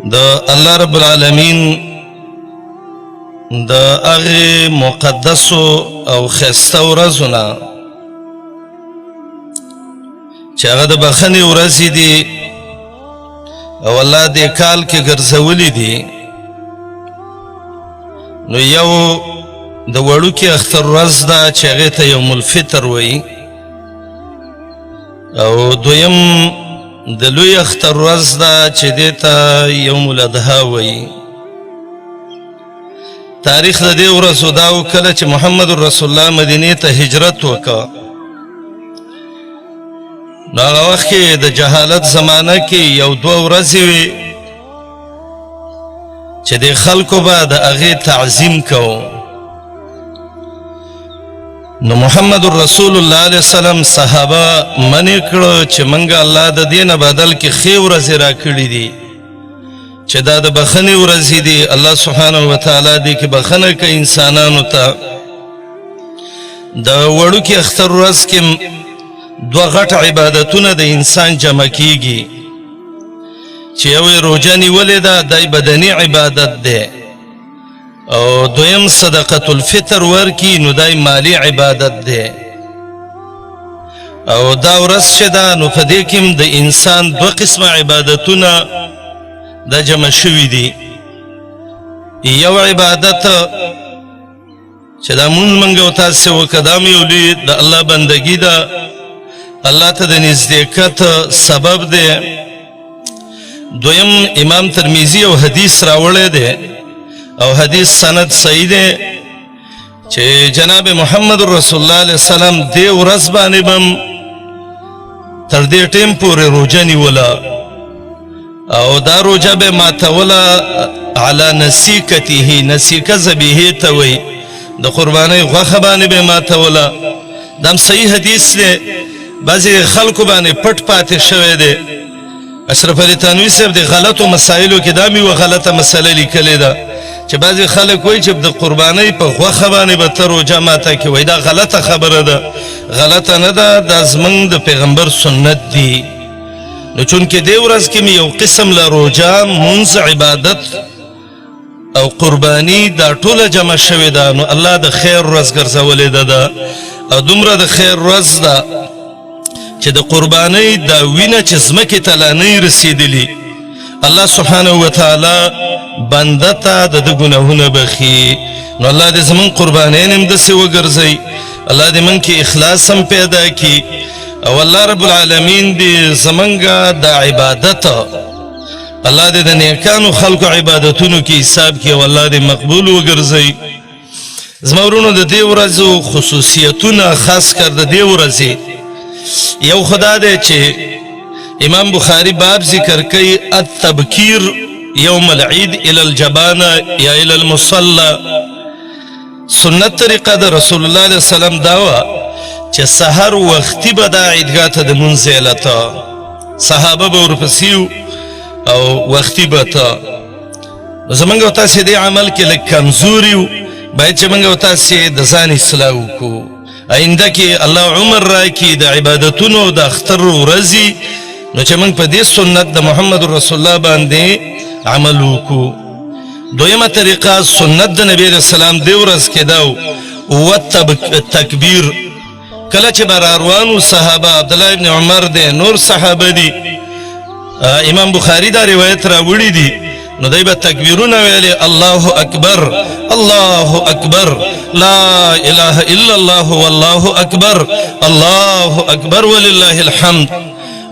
د الله رب العالمین د هغې مقدسو او ښایسته ورځو نه چې هغه د بخښنې ورځې دي او الله دې کال کې ګرځولي دي، نو یو د وړوکي اختر ورځ ده چې هغې ته یوم الفطر وایي، او دویم د لوی اختر ورځ ده چې دې ته یوم الاضحی وایي. تاریخ د دې ورځو دا و کله چې محمد رسول الله مدینې ته هجرت وکړ، نو هغه وخت کې د جهالت زمانه کې یو دوه ورځې وې چې د خلکو به د هغې تعظیم کوو. نو محمد رسول الله علیه وسلم صحابه منې کړو چې منګه الله د دې نه بدل کې ښې ورځې راکړي دي، چې دا د بخښنې ورځې دي. الله سبحانه وتعالی دې کې بخښنه کوي انسانانو ته. د وړوکي اختر ورځ کې دوه غټ عبادتونه د انسان جمع کیږي، چې یو یې روژه نیولې ده، دا بدني عبادت دی، او دویم صدقة الفطر ورکی، نو دا مالی عبادت دی. او دا ورځ چې ده، نو په دې کې د انسان دوه قسمه عبادتونه دا جمع شوي دي. یو عبادت چې دا مونږ او تاسو وکړه، دا یو لوی د الله بندگی ده، الله ته د نزدېکت سبب دی. دویم امام ترمذی او حدیث راوړی دی، او حدیث سند صحیح دی، چې جناب محمد رسول الله علیه السلام دې ورځ باندې بم تر دې ټیم پورې روژه نیوله، او دا روژه به ماتوله علی نسیکته. نسیکه ذبیحې ته وایي، د قربانۍ غوښه باندې به ماتوله. دا هم صحیح حدیث دی، بعضې خلکو باندې پټ پاتې شوی دی. اشرف علي تنوي صاحب د غلطو مسایلو کې دا مې یوه غلطه مسله لیکلې ده، چې بعضې خلک وایي چې د قربانۍ په غوښه باندې به ته روژه ماته کې. وایي دا غلطه خبره ده. غلطه نه ده، دا زمونږ د پیغمبر سنت دی. نو چونکې دې ورځ کې مې یو قسم له روژه، مونځ، عبادت او قرباني دا ټوله جمع شوې ده، نو الله د خیر ورځ ګرځولې ده ده. او دومره د خیر ورځ ده چې د قربانۍ دا وینه چې ځمکې ته لا نه رسېدلي، الله سبحانه وتعالی بنده ته د ده ګناهونه بخي. نو الله دې زمونږ قربانۍ هم داسې وګرځوي، الله دې موږ کې اخلاص هم پیدا کړي، او الله رب العالمین دې زمونږ د عبادت، الله دې د نیکانو خلکو عبادتونو کې حساب کړي، او الله دې مقبول وګرځوي. زما ورونو، د دې ورځو خصوصیتونه، خاص کر د دې ورځې یو خدا دی چې امام بخاری باب ذکر کوي، التبکیر یوم العید الى الجبانه یا الى المصلى. سنت طریقه د رسول الله علیه وسلم دا وه چې سحر وختي به دا عیدګاه ته د مونځ ځای، صحابه به ورپسې او وختي به ته. زمونږ او تاسې دې عمل کې لږ کمزوري یو، باید چې موږ او تاسې د ځان اصلاح وکړو. آینده کې الله عمر راکړي د عبادتونو د اختر ورځې، نو چې موږ په دې سنت د محمد رسول الله باندې عمل وکړو. دویمه طریقه سنت د نبی علیہ السلام دې ورځ کې دا و تکبیر. کله چې به راروانو صحابه، عبدالله ابن عمر دی، نور صحابه دي، امام بخاری دا روایت راوړي دي، نو دی به تکبیرونه ویلې: الله اکبر، الله اکبر، لا اله الا الله، والله اکبر، الله اکبر، ولله الحمد.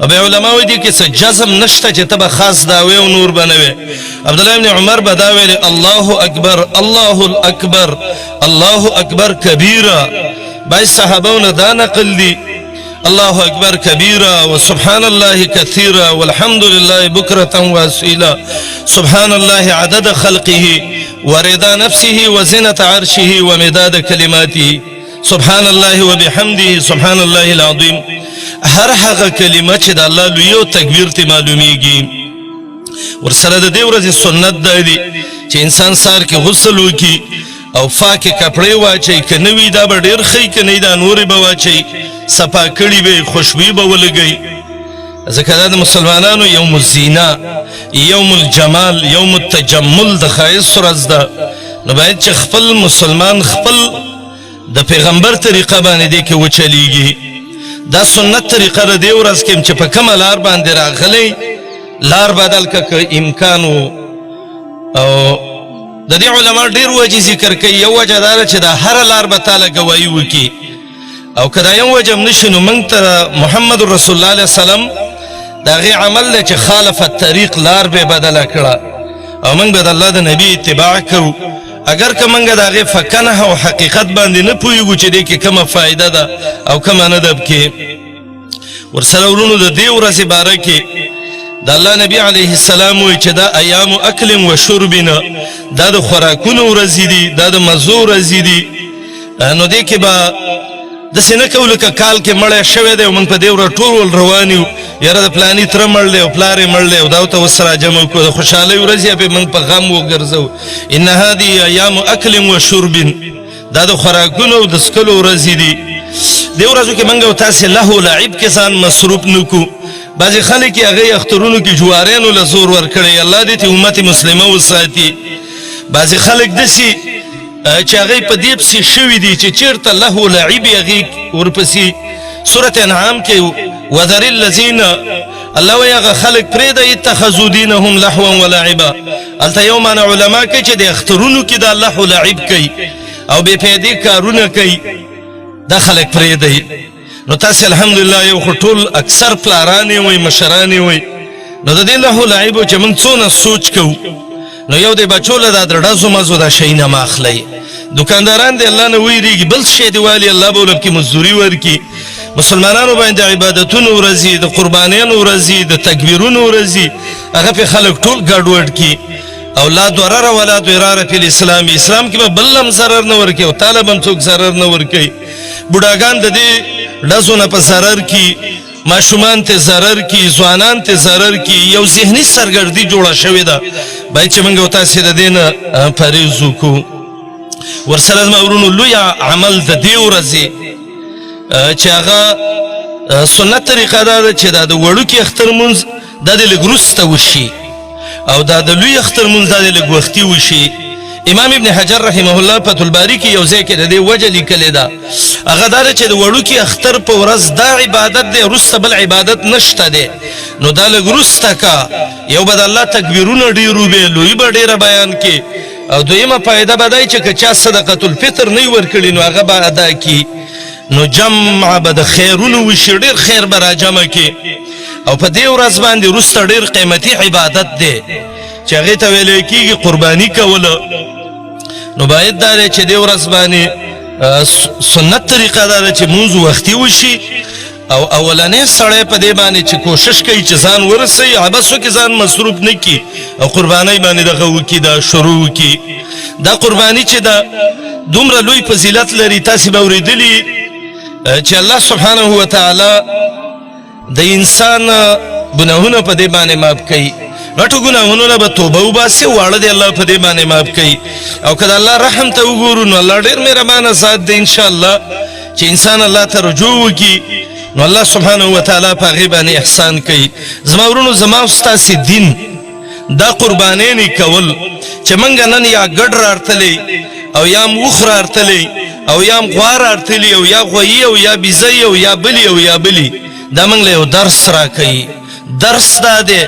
او بیا علماء وایي دي کې څه جزم نشته چې ته به خاص دا وې او نور به نه وې. عبدالله ابن عمر به دا ویلې: الله اکبر، الله اکبر، الله اکبر کبیره. بعض صحابه نه دا نقل دي: الله اکبر کبیره وسبحان الله کثیره والحمد لله بکرة واصیلا، سبحان الله عدد خلقه ورضا نفسه وزنة عرشه ومداد کلماته، سبحان الله وبحمده، سبحان الله العظیم. هر هغه کلمه چې د الله لوی او تکبیر ته معلومیږي. ورسره د دې ورځې سنت دی چې انسان سار کې غسل وکړي او پاکې کپړې واچوي. که نه وي دا به ډېر ښه، که نه دا نورې به واچوي، صفا کړي به، خوشبویي به ولګوي. ځکه دا د مسلمانانو یوم الزینه، یوم الجمال، یوم التجمل، د ښایست ورځ ده. نو باید چې خپل مسلمان خپل د پیغمبر طریقه باندې دې کې وچلیږي. دا سنت طریقه د دې ورځ کې چې په کومه لار باندې راغلی لار بدل که امکان وو. او د دې علما ډېر وجې ذکر کوي. یو وجه دا ده چې دا هره لار به تاله ګواهي وکړي، او که دا یو وجه هم نه شي نو موږ ته محمد رسول الله علیه السلام د هغې عمل دی چې خالف الطریق، لار به یې بدله کړه، او موږ به د الله د نبي اتباع کوو. اگر که موږ د هغې فکنه او حقیقت باندې نه پوهېږو چې دې کې کومه فایده ده او کومه نه ده پکې. ورسره ورونو د دې ورځې باره کې د الله نبی علیه السلام وایي چې دا ایام اکل و شرب، دا د خوراکونو ورځې دي، دا د مزو ورځې دي. نو دې کې به داسې نه کوو لکه کال کې مړی شوی دی او موږ په دې ورځ ټول روان یو، یاره د پلاني تره مړ دی او پلار یې مړ دی او دا ورته اوس راجمع کړو، د خوشحالۍ ورځ یې پرې موږ په غم وګرځوو. ان هذه ایام اکل و شرب، دا د خوراکونو او د څکلو ورځې دي. دې ورځو کې موږ او تاسې لهو لعب کې ځان مصروف نه کړو. بعضې خلک یې هغې اخترونو کې جوارینو له زور ورکړی، الله دې ترې امت مسلمه وساتي. بعضې خلک داسې چې هغې په دې پسې شوي دي چې چېرته لهو لعب یې هغې ورپسې. سورة انعام کې وذر الذین، الله وایي هغه خلک پرېږده اتخذو دینهم لهوا ولعبا. هلته یو معنی علما کوي چې د اخترونو کې دا لهو لعب کوي او بې پیدې کارونه کوي، دا خلک پرېږدئ. نو تاسې الحمدلله یو خو ټول اکثر پلاران یې وئ، مشران یې وئ، نو د دې لهو لعبو چې موږ څونه سوچ کوو، نو یو د بچو له دا د ډزو مزو دا شیونه مه اخلئ. دکانداران دې الله نه ویریږي، بل شی دې والي الله به ورله پکې مزدوري ورکړي. مسلمانانو باندې د عبادتونو ورځې، د قربانیانو ورځې، د تکبیرونو ورځې، هغه پرې خلک ټول ګډوډ کړي. او لا ضرر ولا ضرار فی الاسلام، اسلام کې به بل هم ضرر نه ورکوي او تاله به هم څوک ضرر نه ورکوي. بوډاګان د دې ډزو نه په ضرر کې، ماشومان ته ضرر کی، ځوانان ته ضرر کی، یو ذهني سرګردي جوړه شوې ده. باید چې موږ او تاسې د دې نه پرهېز وکړو. ورسره زما ورونو لوی عمل د دې ورځې چې هغه سنت طریقه دا ده چې دا د وړوکي اختر لمونځ دا دې لږ وروسته وشي او دا د لوی اختر لمونځ دا دې لږ وختي وشي. امام ابن حجر رحمه الله فتح الباري کې یو ځای کې د دې وجه لیکلې ده، هغه دا ده چې د وړوکي اختر په ورځ دا عبادت دی، وروسته بل عبادت نشته دی، نو دا لږ وروسته کا. یو به د الله تکبیرونه ډېر وبې، لوی به ډېره بیان کې، او دویمه فایده به دا چې که چا صدقة الفطر نه ورکړي نو هغه به ادا کړي، نو جمع به د خیرونو وشي، ډېر خیر به راجمع کړي. او په دې ورځ باندې وروسته ډېر قیمتي عبادت دی چې هغې ته ویلی کېږي قرباني کوله. نو باید دا دی چې دې ورځ باندې سنت طریقه دا ده چې مونځ وختي وشي، او اولنې سړی په دې باندې چې کوشش کوي چې ځان ورسوي، عبثو کې ځان مصروف نه کړي او قربانۍ باندې دغه وکړي، دا شروع وکړي. دا قرباني چې ده دومره لوی فضیلت لري، تاسې به اورېدلي چې الله سبحانه وتعالی د انسان ګناهونه په دې باندې معاف کوي. غټو ګناهونو نه به توبه وباسي، واړه دې الله په دې باندې معاف کوي. او که د الله رحم ته وګورو نو الله ډېر مهربانه ذات دی، انشاءالله چې انسان الله ته رجوع وکړي نو الله سبحانه وتعالی په هغې باندې احسان کوي. زما ورونو، زما او ستاسې دین دا قربانۍ کول چې موږ نن یا ګډ رارتلی او یا هم اوښ رارتلی او یا هم غوا رارتلی او یا غویی او یا بیزی او یا بلی او یا بلی، دا موږ له یو درس راکوي. درس دا دی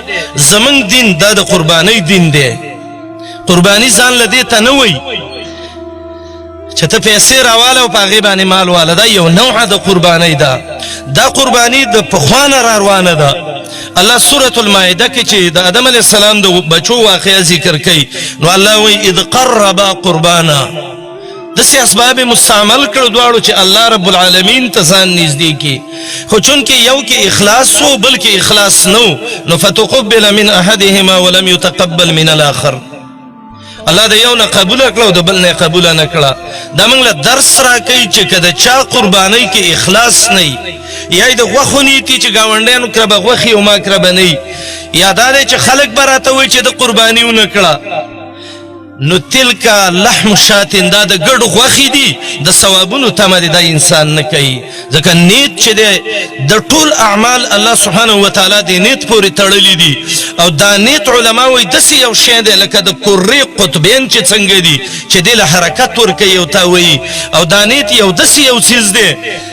زمونږ دین دا د قربانۍ دین دی. قرباني ځان له دې ته نه وایي چې ته پیسې راواله او په هغې باندې مال واله، دا یو نوعه د قربانۍ ده. دا قرباني د پخوا نه راروانه ده. الله سورة المائده کې چې د آدم علیه السلام د بچو واقعه ذکر کوي نو الله وایي اذ قربا قربانا، داسې اسباب یې مستعمل کړو دواړو چې الله رب العالمین ته ځان نږدې کړي. خو چونکې یو کې اخلاص و بل کې اخلاص نه و، نو فتقبل من احدهما ولم يتقبل من الاخر. الله د یو نه قبوله کړه او د بل نه قبوله نه کړه. دا موږ له درس راکوي چې که د چا قربانۍ کې اخلاص نه وي، یا یې د غوښو نیت وي چې ګاونډیانو کره به غوښې او ما کره به نه وي، یا دا دی چې خلک به راته وایي چې د قرباني ونه کړه، نو تلک لحم شاتن، دا د ګډ غوښې دي، د ثوابونو تمه دې دا انسان نه کوي، ځکه نیت چې دی د ټول اعمال الله سبحانه وتعالی د نیت پورې تړلي دي. او دا نیت علما وایي داسې یو شی دی لکه د کرې قطبین چې څنګه دي چې دې له حرکت ورکوي او تا وایي، او دا نیت یو داسې یو څیز دی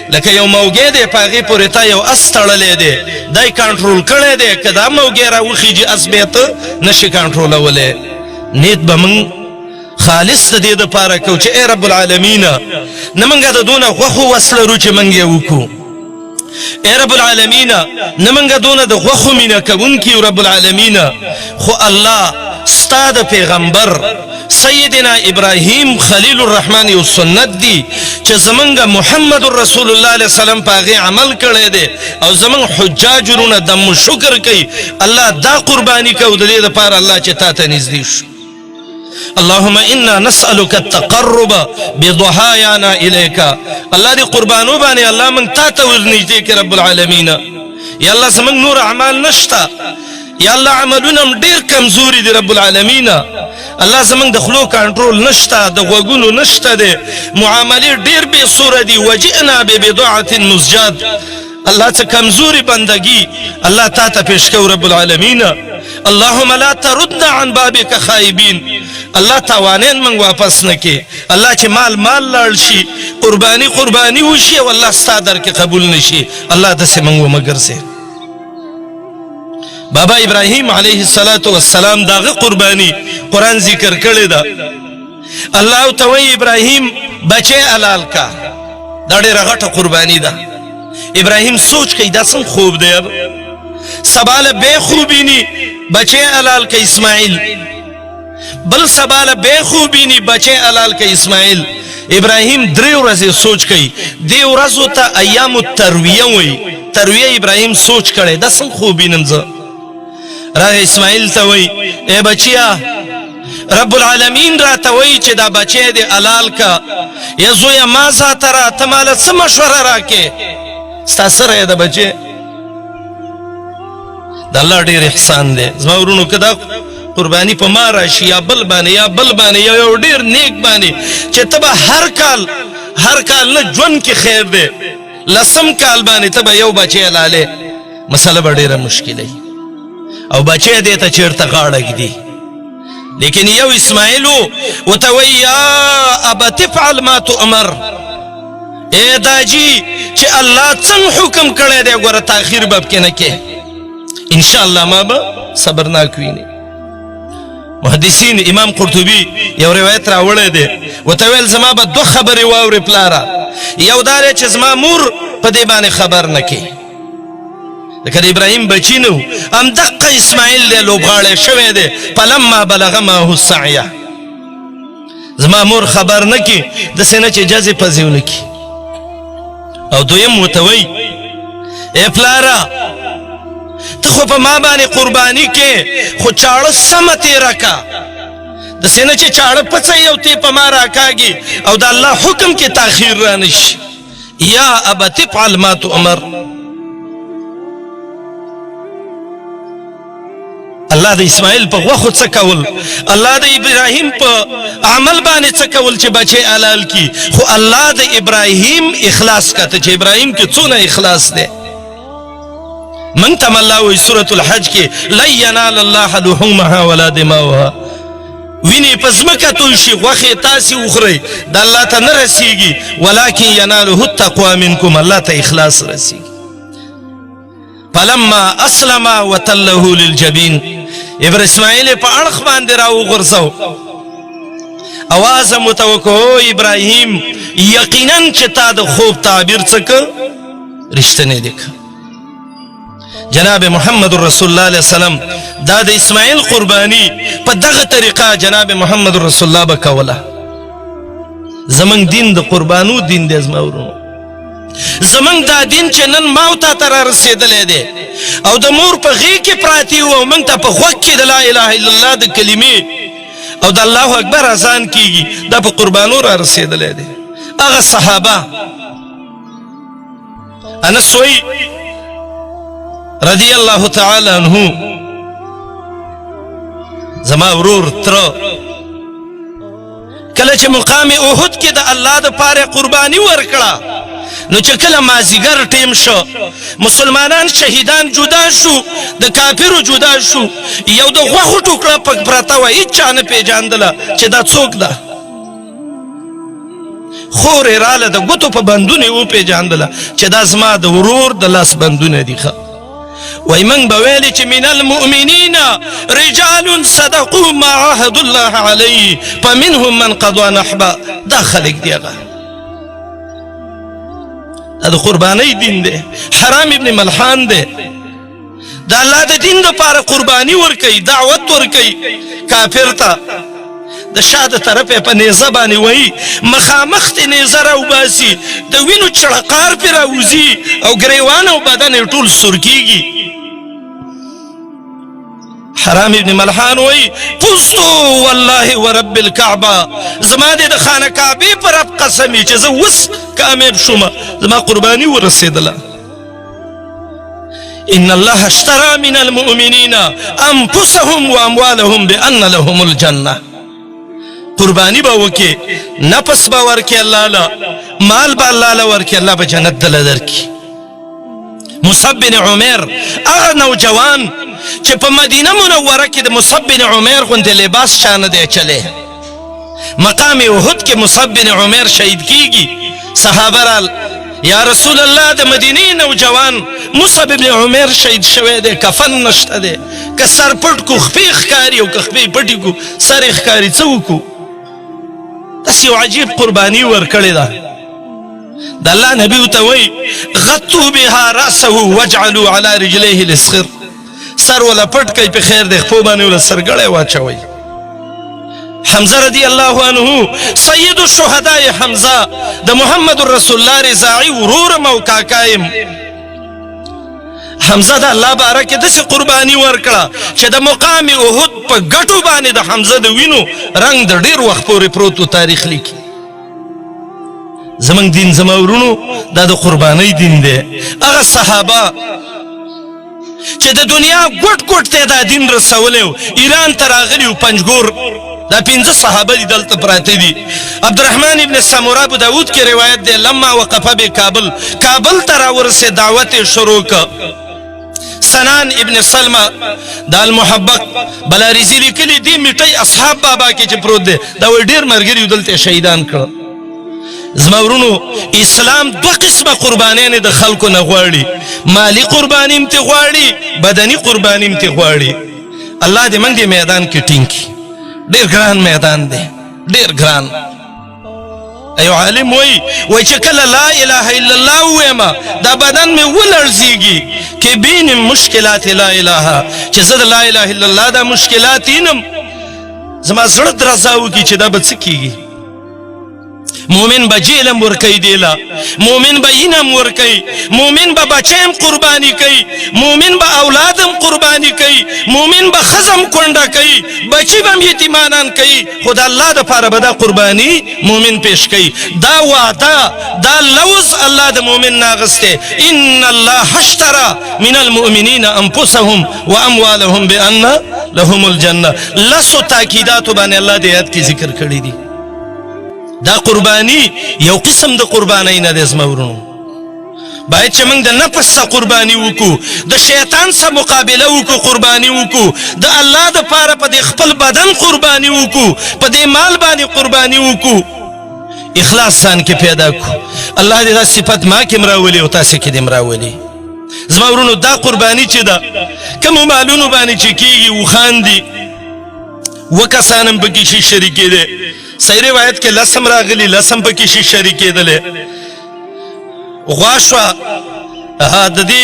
لکه یو موګی دی، په هغې پورې تا یو اس تړلی دی، دا یې کنټرول کړی دی، که دا موګی راوخیږي اس بیا ته نشي کنټرولولی. نیت به موږ خالص د دې دپاره کوو چې ای رب العالمین، نه موږ د دونه غوښو وس لرو چې موږ یې وکړو، ای رب العالمین نه موږ دونه د غوښو مینه کوونکي یو رب العالمین، خو الله ستا د پیغمبر سیدنا ابراهیم خلیل الرحمن یو سنت دی چې زمونږ محمد رسول الله علیه السلام په هغې عمل کړی دی، او زمونږ حجاج وروڼه دم شکر کوي، الله دا قرباني کوو د دې دپاره الله چې تا ته نږدې شو. اللهم انا نسألك التقرب بضحايانا اليك. الله دې قربانو باندې الله مونږ تا ته ورنږدې کړي رب العالمین. یا الله زمونږ نور اعمال نشته، یا الله عملونه هم ډېر کمزوري دي رب العالمین. الله زمونږ د خولو کنټرول نشته، د غوږونو نشته دی، معاملې ډېر بې سوره دي. وجئنا ببضاعة مزجات. الله څه کمزوري بندگی الله تا ته پیش کو رب العالمین. اللهم لا تردنا عن بابك خائبین. الله تاوانین من واپس نکې، الله چې مال مال لاړ شي، قرباني قرباني وشي، او الله ستا در کې قبول نشي، الله داسې موږ ومګرځي. بابا ابراهیم علیه الصلاة والسلام داغه قرباني قرآن ذکر کړې ده. الله ته وایي ابراهیم بچی حلال کا، دا ډېره غټه قرباني ده. ابراهیم سوچ کوي دا څنګه خوب دی، سبا له بیا خوب ویني بچی حلال که اسماعیل، بل سبا له بیا خوب ویني بچی حلال که اسماعیل. ابراهیم درې ورځې سوچ کوي، دې ورځو ته ایام الترویه وایي. ترویه ابراهیم سوچ کړی دا څنګه خوب وینم زه. راغی اسماعیل ته وایي ای بچیا، رب العالمین راته وایي چې دا بچی دې حلال که، یا زویه ما ځاته را، ته ماله څه مشوره راکې، ستا سره یې د بچی. د الله ډېر احسان دی زما ورونو، که دا قرباني په ما راشي یا بل باندې یا بل باندې یا یو ډېر نیک باندې، چې ته به هر کال هر کال نه ژوند کې خیر دی، لسم کال باندې ته به یو بچی حلالې، مسله به ډېره مشکله وي، او بچی دې ته چېرته غاړه ږدي. لیکن یو اسماعیل ورته وایي یا ابت افعل ما تؤمر، ای داجی چې الله څنګه حکم کړی دی ګوره تاخیر به پکې نه کې، انشاءالله ما به صبرناک ویني. محدثین امام قرطبي یو روایت راوړی دی، ورته ویل زما به دوه خبرې واورې پلاره، یو دا دی چې زما مور په دې باندې خبر نه کې، لکه د ابراهیم بچی نه و، همدقه اسماعیل دی لوبغاړی شوی دی، فلما بلغ معه السعیه، زما مور خبر نه کې داسې نه چې جزې پزې ونه کړي. او دویم ورته وایي ای پلاره ته خو په ما باندې قرباني کې، خو چاړه سمه تېره که، داسې نه چې چاړه پڅه یو تی په ما راکاږي او د الله حکم کې تاخیر رانه شي. یا ابت افعل ما تؤمر. الله د اسماعیل په غوښو څه کول، الله د ابراهیم په عمل باندې څه کول چې بچی حلال کی، خو الله د ابراهیم اخلاص کته چې ابراهیم کې څونه اخلاص دی. من ته الله وایي سورة الحج کې لن ینال الله لحومها ولا دماؤها، وینې په ځمکه توی شي، غوښې تاسې وخورئ، د الله ته نه رسیږي، ولکن یناله التقوا منکم، الله ته اخلاص رسیږي. فلما اسلم وتله للجبین، ابر اسماعیل په اړخ باندې راوغورځاو، اواز هم ورته وکړو ابراهیم یقینا چې تا د خوب تعبیر څه که رښتینی دی. جناب محمد رسول الله علیه السلام دا د اسماعیل قربانی په دغه طریقه جناب محمد رسول الله به کوله. زمونږ دین د قربانو دین دی زما ورونو، زمونږ دا دین چې نن ما او تا ته را رسېدلی دی او د مور په غېږ کې پراته یو او موږ ته په غوږ کې د لا اله الا الله د کلمې او د الله اکبر اذان کیږي، دا په قربانو را رسېدلی دی. هغه صحابه انس وایي رضی الله تعالی عنه، زما ورور تره کله چې مقام احد کې د الله د پاره قرباني ورکړه، نو چې کله مازیګر ټیم شو، مسلمانان شهیدان جدا شو، د کافرو جدا شو، یو د غوښو ټوکړه پک پرته وه، هیچا نه پېژندله چې دا څوک ده. خور یې راله، د ګوتو په بندونو یې وپېژندله چې دا زما د ورور د لاس بندونه دي. ښه وای، موږ به ویلې چې من المؤمنین رجال صدقوا ما عاهد الله علیه فمنهم من قضا نحبه. دا خلک دی، هغه دا د قربانۍ دین دی. حرام ابن ملحان دی، د الله د دین لپاره قرباني ورکوي، دعوت ورکوي کافر ته. د شا د طرفه په نیزه باندې وایي، مخامخ ته نیزه راوباسي، د وینو چړقار پرې راوځي او ګریوان او بدن یې ټول سور کیږي. حرام ابن ملحان وایي، فزتو والله ورب الكعبه، زما دې د خانه کعبې پر رب قسم چې زه اوس کامیاب شوم، زما قرباني ورسېدله. ان الله اشترى من المؤمنین انفسهم واموالهم بان لهم الجنه. قربانی به وکي، نفس به ورکي الله له، مال به الله له ورکي، الله به جنت دله درکي. مصعب بن عمر، هغه نوجوان چې په مدینه منوره کې د مصعب بن عمر غوندې لباس چا نه دی چلی، مقام احد کې مصعب بن عمر شهید کیږي. صحابه رال، یا رسول الله، د مدینې نوجوان مصعب بن عمر شهید شوی دی، کفن نشته دی، که سر پټ کو خپې ښکاري او که خپې پټې کو سر یې ښکاري، څه وکړو؟ داسې یو عجیب قرباني ورکړې ده. د الله نبی ورته وایي، غطو بها رأسه واجعلوا على رجليه الاسخر، سر ولا پټ کوي په خیر دی، خپو باندې ولا سرګړی واچوي. حمزه رضی الله عنه، سید الشهداء حمزه، د محمد رسول الله رضاعي ورور او کاکایم حمزه، د الله باره کې داسې قرباني ورکړه چې د مقام احد په ګټو باندې د حمزه د وینو رنګ د ډیر وخت پورې پروت و. تاریخ لیکي. زمونږ دین، زما ورونو، دا د قربانۍ دین دی. هغه صحابه چې د دنیا ګوټ ګوټ ته دا دین رسولی و، ایران ته راغلي وو، پنجګور دا 5 صحابه دي دلته پراته دي. عبدالرحمن ابن سموره، ابو داود کې روایت دی، لما وقف به کابل، کابل ته راورسې، دعوت یې شروع که. سنان ابن سلمہ د المحبق بلاریزی لیکلی دی، میټۍ اصحاب بابا کې چې پروت دی، دا وایي ډېر ملګري دلته شهیدان کړه. زما ورونو، اسلام دوه قسمه قربانیانې د خلکو نه غواړي، مالی قرباني هم ترې غواړي، بدني قرباني هم ترې غواړي. الله دې موږ دې میدان کې ټینګ کړي. ډېر ګران میدان دی، ډېر ګران. یو عالم وایي، وایي چې کله لا اله الا الله ووایم دا بدن مې ولړزېږي، کې بینم مشکلات لا اله، چې زه د لا اله الا الله دا مشکلات اینم، زما زړه درزا وکړي چې دا به څه کېږي. مؤمن به جیلم ورکوي دیلا، مؤمن به اینم ورکوي، مؤمن به بچیم قرباني کوي، مؤمن به اولادم قرباني کوي، مؤمن به ښځم کونډه کوي، بچي به هم یتیمانان کوي، خو د الله دپاره به دا قرباني مؤمن پیش کوي. دا وعده، دا لوظ الله د مؤمن نه اخیستی، ان الله اشترى من المؤمنین انفسهم واموالهم بان لهم الجنه. لسو تاکیداتو باندې الله د آیت کې ذکر کړی دي. دا قرباني یو قسم د قربانۍ نه دی. زما ورونو، باید چې موږ د نفس څخه قرباني وکړو، د شیطان څخه مقابله وکړو، قرباني وکړو، د الله د پاره په دې خپل بدن قرباني وکړو، په دې مال باندې قرباني وکړو، اخلاص ځان کې پیدا کړو. الله دې دا صفت ما کې هم راولي او تاسې کې دې هم راولي. زما ورونو، دا قرباني چې ده، کومو مالونو باندې چې کېږي، اوښان دي، اووه کسان هم پکې شي شریکېدی. صحیح روایت کې لسم راغلي، لسم پکې شي شریکېدلی. غوا شوه، د دې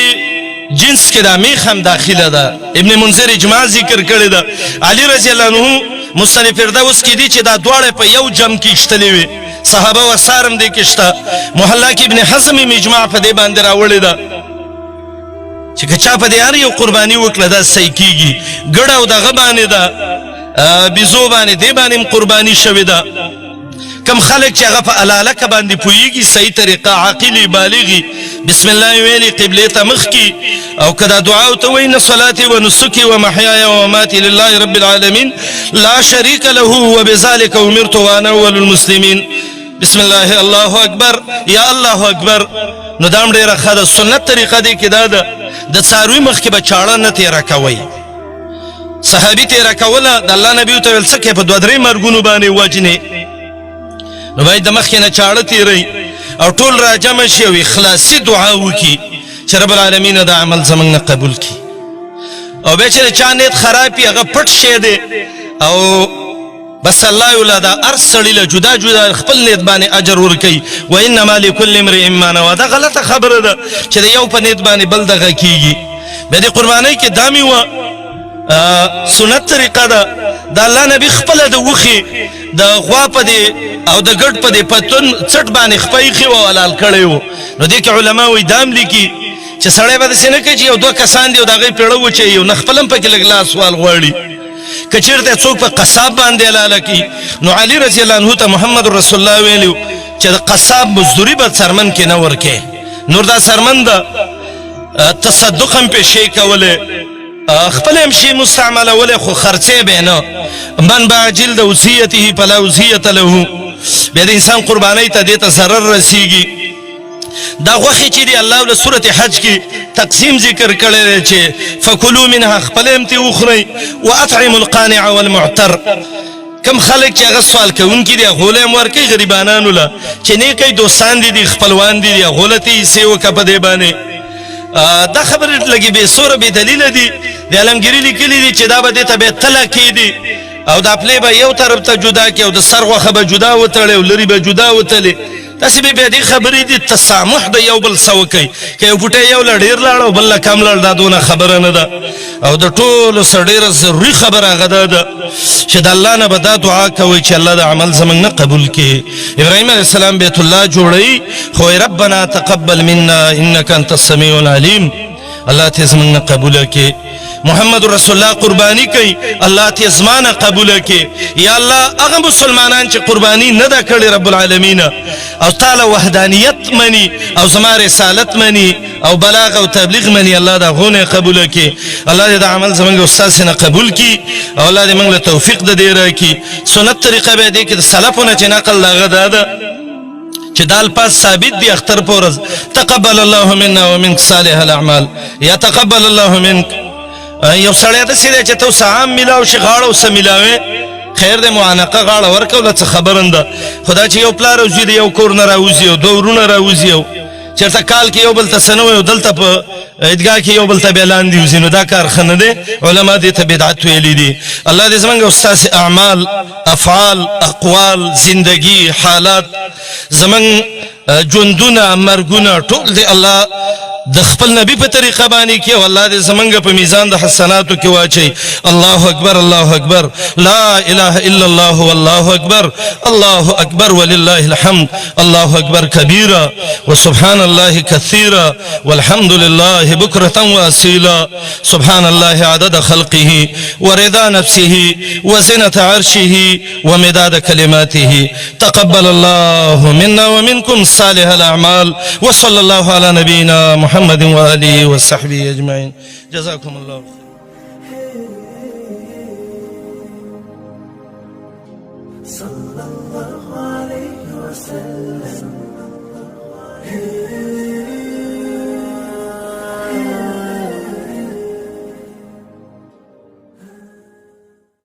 جنس کې دا میخ هم داخله ده. ابن منذر اجماع ذکر کړې ده. علي رضی الله عنه مصنف فردوس کې دي چې دا دواړه په یو جم کې اشتلې وي، صحابه و سارم دې کې شته. محلا کې ابن حزم اجماع په دې باندې راوړې ده چې که چا په دې هر یو قرباني وکړه دا صحیح کیږي. ګړه او دغه باندې ده، بیزو باندې، دې باندې هم قرباني شوې ده. کم خلک چې هغه په الالکه باندې پوهیږي صحیح طریقه، عاقلي بالغي، بسم الله ویلي قبله ته مخ کی، او کدا دعا او ته وین صلاتي و نسکي و محیاي و مماتي لله رب العالمین لا شریک له وبذلك امرت وانا اول المسلمین. بسم الله الله اکبر یا الله اکبر. نو دام ډیره ښه ده سنت طریقه دی کې دا ده د څاروي مخکې به چاړه نه تیره کوئ. صحابي تیره کوله، د الله نبي ورته ویل څه کوې په دوه درې مرګونو باندې وژنې. نو باید د مخکې نه چاړه تیروي او ټول راجمع شي او اخلاصي دعا وکړي چې رب العالمین دا عمل زموږ نه قبول کړي. او بیا چې د چا نیت خراب وي هغه پټ شی دی، او بس الله یو له دا هر سړي له جدا جدا خپل نیت باندې اجر ورکوي. وانما لکل امرئ ما نوی. دا غلطه خبره ده چې د یو په نیت باندې بل دغه کیږي. بیا دې قربانۍ کې دا مې وه سنت طریقه ده، د الله نبی خپله د وښې د غوا په دې او د ګډ په دې پتون څټ باندې خپه ایښې وه او حلال کړی و. نو دې کې علما وایي دا هم لیکي چې سړی به داسې نه کوي چې یو دوه کسان دي او د هغوی پیړه وچوي او نه خپل هم پکې لږ لاس وال غواړي. که چېرته څوک په قصاب باندې حلاله کړي، نو علي رضی الله عنه ته محمد رسول الله ویلي چې د قصاب مزدوري به څرمن کې نه ورکې. نور دا څرمن ده تصدق هم پې شی کولی، خپل هم شی مستعملولی، خو خرڅې به نه. من باع جلد وصیته فلا وصیة له. بیا د انسان قربانۍ ته دې ته ضرر رسیږي. دا غوښې چې دی الله له سورة حج کې تقسیم ذکر کړی دی چې فکلوا منها، خپل هم ترې وخورئ، واطعموا القانع والمعتر. کم خلک چې هغه سوال کوونکي دي هغو له هم ورکوي، غریبانانو له چې نیکئ دوستان دي دي خپلوان دي دي هغو له ترې حصې وکړه په دې باندې. دا خبرې لږې بې سوره بې دلیله دي. د عالمګیري لیکلي دي چې دا به دې ته بیا تله کېدي او دا پلې به یو طرف ته جدا کړي او د سر غوښه به جدا وتړي او لري به جدا وتلي. داسې بې بې دې خبرې دي. تسامح د یو بل څه وکړئ، که یو بوټی یو له ډېر لاړ او بل له کم لاړ دا دونه خبره نه ده. او د ټولو څه ډېره ضروري خبره هغه دا ده چې د الله نه به دا دعا کوئ چې الله د عمل زموږ نه قبول کړي. ابراهیم علیه السلام بیت الله جوړوي، خو ربنا تقبل منا انک انت السمیع العلیم. الله ته زموږ نه قبول کړي. محمد رسول الله قرباني کوي، الله ته زما نه قبول کړي. یا الله هغه مسلمانان چې قرباني نه ده کړې رب العالمین او تعالی وحدانیت مني او زما رسالت مني او بلاغ او تبلیغ مني، الله دا غونه قبول کړي. الله دې دا عمل زمونږ استاد نه قبول کړي او الله دې موږ له توفیق د دې راکړي. سنت طریقه به دې کې د سلفو نه چې نقل دغه دا ده چې دا الفاظ ثابت دي اختر په ورځ، تقبل الله منا ومنك صالح الاعمال، یا تقبل الله منك. یو سړی داسې دی چې ته اوس عام میلاو شي غاړه اوسه میلاوې، خیر دی معانقه غاړه ورکوله څه خبره نه ده، خو دا چې یو پلار او زوی د یو کور نه راوځي او دوه وروڼه راوځي او چېرته کال کې یو بل ته څه نه وایي او دلته په عیدګاه کې یو بل ته بیا لاندې وځي، نو دا کار ښه نه دی. علما دې ته بدعت ویلي دي. الله دې زموږ او ستاسې اعمال، افعال، اقوال، زندگی، حالات، زموږ ژوندونه، مرګونه ټول دې الله د خپل نبی په طریقه باندې کې او الله دې زمونږ په میزان د حسناتو کې واچي. الله اکبر، الله اکبر، لا اله الا الله والله اکبر، الله اکبر ولله الحمد، الله اکبر کبیرا وسبحان الله کثیرا والحمد لله بکرة واصیلا، سبحان الله عدد خلقه ورضا نفسه وزنة عرشه ومداد كلماته. تقبل الله منا ومنكم صالح الأعمال، وصلى الله على نبينا محمد وآله وصحبه أجمعين. جزاكم الله خير. صلى الله عليه وسلم.